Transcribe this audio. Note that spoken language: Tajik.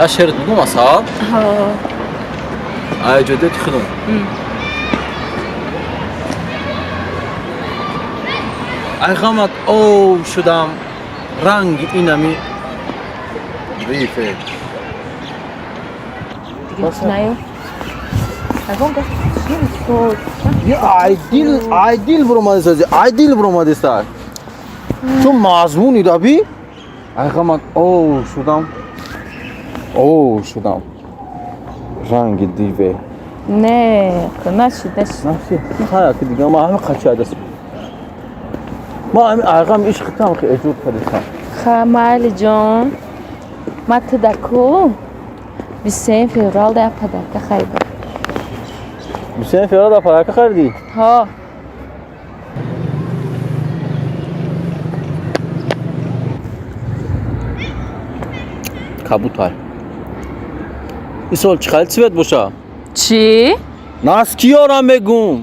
Я шеърт бигум, асал? Ҳо. Ай ҷодияти худум. Ай ғамат ов шудам, ранги инами рифе. Дига чӣ наё? Ягон гап чӣ мисол? Я айдил, айдил буромадеста, айдил буромадеста. Ту мазмуни даби? Ай ғамат ов шудам. Ов шудам. Ранги диве. Не, нашид, нашид. Нафси, хая ки дига ма ҳами қача даст. Ма ҳами айғам ишқ там ки эҷод кардистам. Ха, майли ҷон. Ма ту даку 23 феврал да як подарка харидам. 23 феврал да подарка харидӣ? Ҳо. Кабутай. Ин сол чӣ хел цвет боша? Чӣ? Наскиёра мегум.